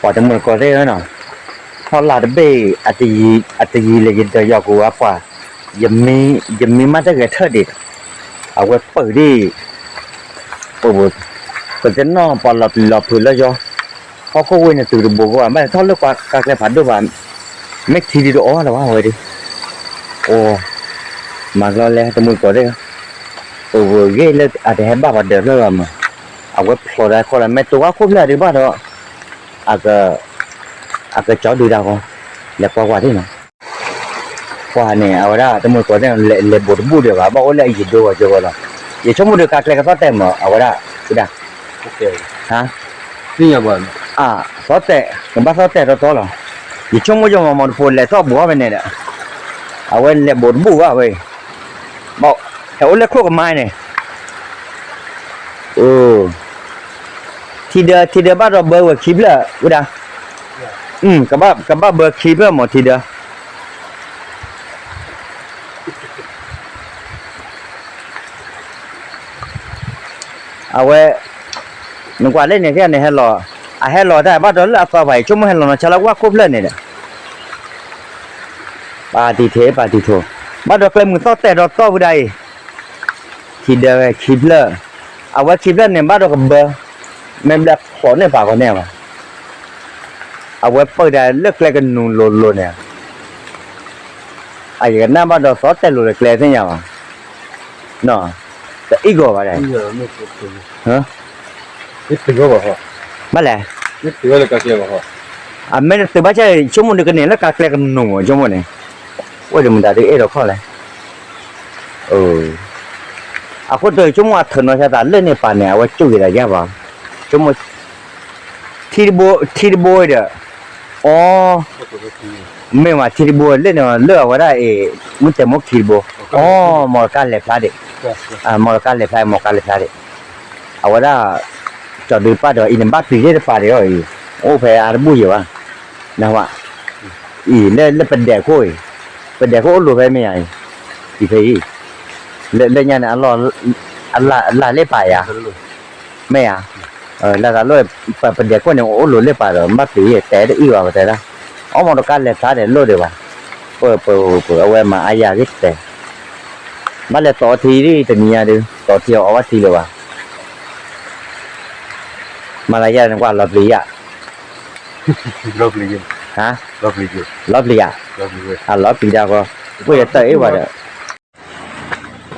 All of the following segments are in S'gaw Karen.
ပှၤတမုၢ်တကိးသ့ၣ်ဧၢနီၤ, ထီၣ်လၢတဘ့ၣ် အတယံၤလၢယဒၢးယီၤကိးဝဲပှၤ, ယမံမးတဂဲၤထၢၣ်ဒံး, အဝဲပၢၢ်ဒံး, ပတနီၢ်ပှၤလီၤပျံၤလီၤဖုးလၢယီၤ, ဟီၣ်ခိၣ်ဝ့ၢ်န့ၣ်တုၤတဘိကီးဘၣ်, ဘၣ်လဲၤထီၣ်လၢပှၤကါကျဲဖးဒိၣ်ဘၣ်, မ့ၢ်ထံဒံးတအိၣ်လၢၤဘၣ်ဝဲဒၣ်, အိၣ်, မၤကလီလဲၣ်တမုၢ်တကိးသ့ၣ်, အိၣ်ဂ့ၢ်လၢအတဟဲဘၣ်ပှၤဒၢးဖျၢၣ်ဘၣ်မး, အဝဲဖျိးဒီးခိၣ်လီၤ မ့ၢ်တိၤဝဲခိၣ်ဖျၢၣ်ဒံးဘၣ်ဒီး အကကၠီဒုးတၢ်ဃီ, လဲၤကွၢ်ကွၢ်သ့ၣ်နီၤ, ပှၤန့ၣ် အဝဲဒၣ်တမုၢ်တကိးသ့ၣ် လဲၤဘိးတဘူၣ်ဒံးဘၣ် ဘၣ်အိၣ်လၢအယံၤဒိဂီၤကၠိဂီၤလီၤ, ယဆိကမိၣ်ဒုးကါကျဲကသီၣ်တဲာ်မး အဝဲဒၣ်, သီၣ်တဲာ်, ကဘၣ်သီၣ်တဲာ်တီတီလီၤ, ယဆိကမိၣ်ယမၤမီတဖိလဲၤထီၣ်ဘှီဖဲန့ၣ်ဒီး, အဝဲလဲၤဘိးတဘူၣ်ဘၣ်ဝဲ, ဟဲအိၣ်လၢချိၣ်ကမါန့ၣ် ထံဒၢ ထံဒၢဘၣ်ဒီးဘၢဝဲခံဖျၢၣ် ဝဲဒၣ်, ကဘၣ်ဘၢခံဖျၢၣ်မးထံဒၢ, အဝဲ, နကွၢ်လၢန့ၣ် ခဲန့ၣ်ဟဲလီၤ, အဟဲလီၤတၢ်ဘၣ်ဒီးလၢအသီပၤအံၤ ဆိကမိၣ်ဟဲလီၤနီၤ ဆါလၢဝၣ်ခိၣ်ဖျၢၣ်န့ၣ်ဒီး, ပာ်တံၤထီ ပာ်တံၤထီ, ဘၣ်ဒီးကျဲမုၢ်သီၣ်တဲာ်ဒီးတီၢ်ဝဲဒၣ်အံၤ, ထံဒၢဝဲခံဖျၢၣ်, အဝဲခံဖျၢၣ်န့ၣ် ဘၣ်ဒီးကဘၢ, မ့ၢ်ဘျဲၣ်ဖျိးန့ၢ်ပာ်ကီးန့ၢ်ဘၣ်, အဝဲပၢၢ်ဒၣ်လၢကျဲကနူၤလိၤလိၤန့ၣ်, အယကနၣ်ဘၣ်ဒီးသီၣ်တဲာ်လိၤလၢကျဲသ့ၣ်ညါဘၣ်, တအံၣ်ဂီၤဘၣ်ဒီး, ဘၣ်လဲၣ်, အမ့ၢ်တသုးဘၣ်ဆၣ် ဆိကမိၣ်ဒုးကန့ၢ်လၢကါကျဲကနူၤမး ဆိကမိၣ်န့ၣ်, အိၣ်ဒီးမတၤဒုးအဲၣ်ဒိးခီၣ်လဲၣ်, အဃိတဆိကမိၣ်အထၢၣ်နီၤ ဆၢသးလၢန့ၣ်ပာ်န့ၣ် အဝဲကၠိဂ့ၤဒီးယါဘၣ်, ဆိကမိၣ်, ထံတဘိ, ထံတဘိဒီး, အိ, မ့ၢ်မးထံတဘိလၢန့ၣ် လၢအဝဲဒၣ်အံၤ, မုၢ်တဲမိၣ်ခံတဘိ, အိ, မီၢ်တကါလဲၤဖျါဒံး, မီၢ်တကါလဲၤဖျါ, မီၢ်ကါလဲၤဖျါဒံး, အဝဲဒၣ်, ကၠီဒုးပာ်ဒီးအံၤန့ၣ် ဘၣ်ပျံၤသ့ၣ်တပၤဒံးအံၤ, အိၣ်ဖဲအါတဘူၣ်ယံၤဘၣ်, နဝဲ, အံၤလၢပဒဲးခိၣ်အံၤ, ပဒဲးခိၣ်အိၣ်လိၤဖဲမ့ၢ်ယါအံၤ, အံၤဖဲအံၤ, လၢညါန့ၣ်, အလၢ်လ့ၣ်ပာ်ယါ, မ့ၢ်ဧါ, လၢတၢ်လၢ, ပဒဲးခိၣ်န့ၣ် အိၣ်လိၤလ့ၣ်ပာ်ဒီး ဘၣ်ပျံၤယဲၢ်တဲတအံၣ်ဘၣ်ပတဲဒၣ်, အိ မီၢ်တကါလဲၤဖျါဒီးလိၣ်ဒံးဘၣ်, ပပပအဝဲမၤအါယၤဂ့ၤတဲ, ဘၣ်လဲၤသီထံဒ်တနံၤညါဒုး သီထံအီၤဘၣ်ထံလၢၤဘၣ်, မၤသးယၤန့ၣ်ကွၢ်လီၤပျံၤယၤ, လီၤပျံၤယၤ, လီၤပျံၤတၢ်ဃီ, ကွၢ်ယတၢ်အ့ၣ်ဝဲဒီး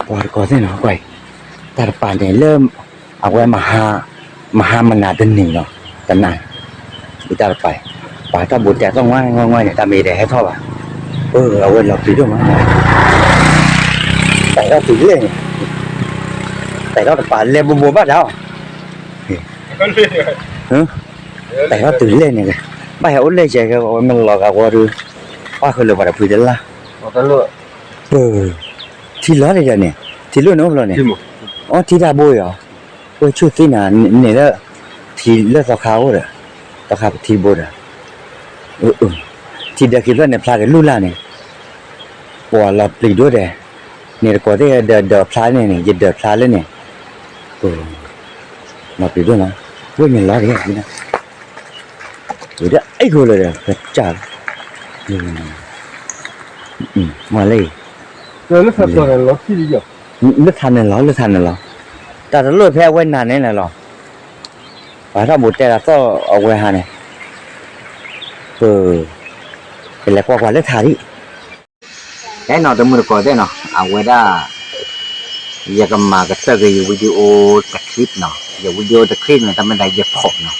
ပှၤတကိးသ့ၣ်နီၤ ကွၢ်အံၤ, တၢ်တပၤန့ၣ်လၢ, အဝဲ, မဟါမနၤတနံၤလီၤ, တနၤ, တၢ်တပၤအံၤ, ပှၤထီၣ်ဘိးတဲသီၣ်ငွဲငွဲန့ၣ် တၢ်မ့ၢ်တဟဲထီၣ်ဘၣ်, အဝဲလီၤပျံၤဒိၣ်မး, တၢ်ထီၣ်တုၤလဲၣ်န့ၣ်, တၢ်ထီၣ်တပၤလဲၤဘိးဘိးဘၣ်တၢ်အီၤ, တၢ်ထီၣ်တုၤလဲၣ်န့ၣ်, ဘၣ်ဟဲအိၣ်လဲၣ်ကဲကဲ အဝဲမ့ၢ်လီၤဂာ်ဝီဒုး, ပၣ်ဃုာ်လၢပှၤတဖုတလၢ် ပၢၢ်, ထံလီၤန့ၣ်ဒီးန့ၣ်, ထံလိၣ်န့ၣ်အိၣ်ဖျိန့ၣ်, အီထံတၢ်ဘိအံၤအီၤ, ပှဲၤဆူၣ်သ့နၤ, န့ၣ်လၢ, ထံလၢသီခါအိၣ်ဒီး, သီခါပထံဘိဒီး, ထံဒၢခံဖျၢၣ်န့ၣ်ဖျါက့ၤလူၢ်လၢ်န့ၣ်, ပှၤလီၤပျံၤဒိၣ်ဒီး, န့ၣ်တကိးသ့ၣ်ဒီးဒၢးဖျါန့ၣ်န့ၣ် ယဒၢးဖျါလၢန့ၣ်, လီၤပျံၤဒိၣ်နီၤ, ဝဲန့ၣ်လီၤဒီး ဝဲဒၣ်အဲၣ်ဂိၢ်လၢာ်ဒီး ကစၢ်လီၤ, မ့ၢ်လၢအံၤ, လၢထးန့ၣ်လီၤ လၢထးန့ၣ်လီၤ, တၢ်တလိၣ်ဖဲအဝဲနၤန့ၣ်လီၤ, ပှၤထီၣ်ဘိးတဲတၢ်သီၣ်အဝဲဟးန့ၣ်, ပ, ပလဲၤကွၢ်ကွၢ်လၢထးဒံး အဲၣ်နီၤ တမုၢ်တကိးသ့ၣ်နီၤ အဝဲဒၣ် ယကမၤကတၢၢ်က့ၤယ video တ clip နီၤ, ယ video တ clip န့ၣ် တၢ်မ့ၢ်ဒၣ်ယဖိးနီ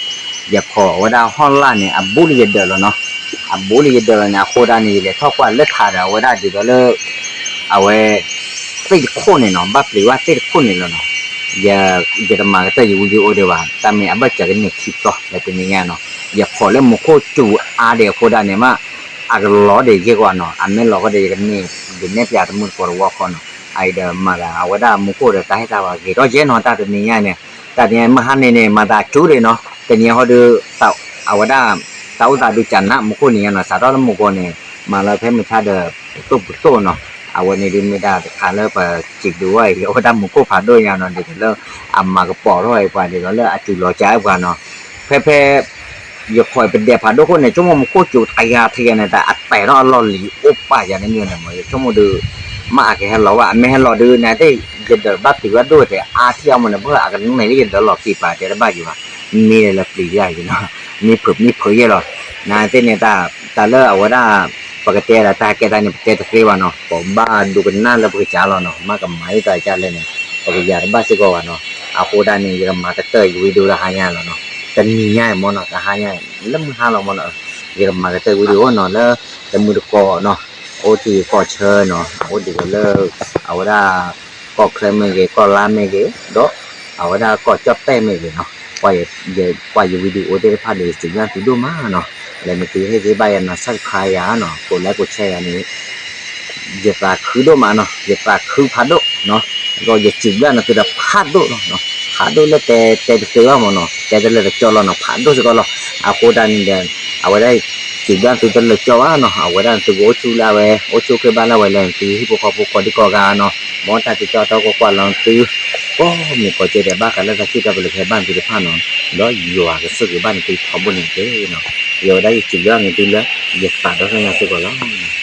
ၤ, ယဖိးအဝဲဒၣ်ဟီၣ်လာ်န့ၣ် အဘူးလၢယဒၢးလီၤနီၤ, အဘူးလၢယဒၢးလီၤန့ၣ် အဃိဒၣ်န့ၣ် ယလဲၤထီၣ်ကွၢ်လၢထးဒီး အဝဲဒၣ်ဒ်သိးလၢ အဝဲ သ့ၣ်တခိၣ်န့ၣ်နီၤ ဘၣ်ပျံၤဝဲသ့ၣ်တခိၣ်န့ၣ်လီၤနီၤ, ယ ယတမၤကတၢၢ်ယ video ဒံးဘၣ်, တၢ်မ့ၢ်အဘၢၣ်စၢၤကန့ၢ်ခံသီ လၢတနံၤညါနီၤ, ယဖိးလၢမူခိၣ်စူၤအါဒံးအဃိဒၣ်န့ၣ်မး အကလီၤဒံးယဲၢ်ကီးနီၤ, အမ့ၢ်လီၤဃီဒီး ယကန့ၢ် ဒုးနဲၣ်ပျးတမုၢ်တကိးတဝီဃီနီၤ, အအံၤဒီးမၤသး အဝဲဒၣ်မူခိၣ်ဒီးတၢ်ဟ့ၣ်တၢ်ဘၣ်ဂ့ၤထီၣ်ယဲၢ်နီၤ, တၢ်တနံၤညါန့ၣ်, တၢ်တနံၤညါမဟါန့ၣ်န့ၣ် မၤသးစူၤဒံးနီၤ, တနံၤဟီဒီး အဝဲဒၣ် တၢ်အိၣ်သးဒုးကနး မူခိၣ်နံၤညါနီၤ စးထီၣ်လၢမူကီၢ်န့ၣ် မၤလၢဖဲမုၢ်ဆါဒီး သိၣ်ပူၤသိၣ်နီၤ, အဝဲန့ၣ်ဒုးမ့ၢ်ဒၣ်တခါလၢပစံးဘျုးဝဲအံၤ အဝဲဒၣ်မူခိၣ်ဖးဒိၣ်ညါနီၤ ဒ်သိးလၢ အမၤကပီၤထီၣ်အံၤပှၤဒ်သိးလၢအစူၤလီၤကးပှၤနီၤ, ဖဲဖဲ ယခိးပဒဲးဖးဒိၣ်ခိၣ်န့ၣ် ဆိကမိၣ်မူခိၣ်စူၤတယၤထံယၤန့ၣ် တၢ်အတဲာ်ထီၣ်အလီၢ်လံၤအိၣ်ပာ်ယၤန့ၣ်မ့ၢ်န့ၣ်မး ယဆိကမိၣ်ဒီး မ့ၢ်အကဟဲလီၤဘၣ် အမ့ၢ်ဟဲလီၤဒုး နသ့ၣ် ယဒၢးဘၣ်တုၤဘၣ်ဒိၣ်တဲအါထံအါမးန့ၣ် ဘၣ်အကန့ၢ်လၢယဒၢးလီၤက့ၤပာ်တဲတဘၣ်ယၤဘၣ် မ့ၢ်လၢပျံၤယၤယၤနီၤ မ့ၢ်ဖုးမ့ၢ်ဖုးယဲၢ်လီၤ နသ့ၣ်န့ၣ်တၢ် တၢ်လၢအဝဲဒၣ် ပကတဲဒၣ်တၢ်ဟဲကဲတၢ်န့ၣ် ပတဲတသ့ဘၣ်နီၤ ပဘၣ်ဒိကနၣ်လၢပကစၢ်လီၤနီၤ မ့ၢ်ကမၤယတၢ်ကလဲၣ်န့ၣ် ပကယၤတဘၣ်စ့ၢ်ကီးဘၣ်နီၤ အဃိဒၣ်န့ၣ် ယကမၤကတၢၢ်ယဝံၤဒိတဟါညါလီၤနီၤ တနံၤညါအံၤမ့ၢ်နီၤ တဟါညါ လၢမုၢ်ဟါလီၤမ့ၢ်နီၤ ယကမၤကတၢၢ်ဝံၤဒိနီၤ လၢတမုၢ်တကိးနီၤ အိၣ်တ့ၢ်ကီၢ်ဆၢနီၤ အိၣ်တ့ၢ်လၢ အဝဲဒၣ် ကီၢ်ချၢမ့ၢ်ဂ့ၤ ကီၢ်လါမ့ၢ်ဂ့ၤ ဒီး အဝဲဒၣ်ကီၢ်ကၠီၣ်တဲၣ်မ့ၢ်ဂ့ၤနီၤ ကွၢ်ယဝံၤဒိအိၣ်သ့ၣ်တဖၣ်ဒီး ယစံးဘျုးသုဒိၣ်မးနီၤ လၢနသုဟ့ၣ်ဂံၢ်ဘၣ်ယၤနီၤ subscribe ယၤနီၤ ကိးlike ကိးshare ယၤန့ၣ် ယသးခုဒိၣ်မးနီၤ ယသးခုဖးဒိၣ်နီၤ ဒီးယစံးဘျုးနသုဒီးဖးဒိၣ်လီၤ ဖးဒိၣ်လၢတဲတဲတသ့ဘၣ်မ့ၢ်နီၤ တဲတလၢာ်တကၠီလီၤနီၤ ဖးဒိၣ်စ့ၢ်ကီးလီၤ အဃိဒၣ်န့ၣ်ဒီး အဝဲဒၣ် စံးဘျုးသုတလၢာ်ကၠီဘၣ်နီၤ အဝဲဒၣ်နသုကအိၣ်ဆူၣ်လၢအဝဲ အိၣ်ဆူၣ်ခ့ဘၣ်လၢအဝဲလၢနသုဟံၣ်ဖိဃီဖိကိးဒံကိးဂၤနီၤ မ်တၢ်တကၠီတီကိးကွၢ်လီၤနသု ကိးမုၢ်ကိးကဲဒဲးဘၣ်ဃးလၢတၢ်စံၣ်တၢ်ပလၢကဟဲဘၣ်နသုတဖၣ်နီၤ ဒီးယွၤကဆိၣ်ဂ့ၤဘၣ်နသုထီဘိန့ၣ်တက့ၢ်နီၤ ယဝဲဒၣ်ယစံးဘျုးနသုလၢ ယသးဒီဖျၢၣ်ညါစ့ၢ်ကီးလီၤ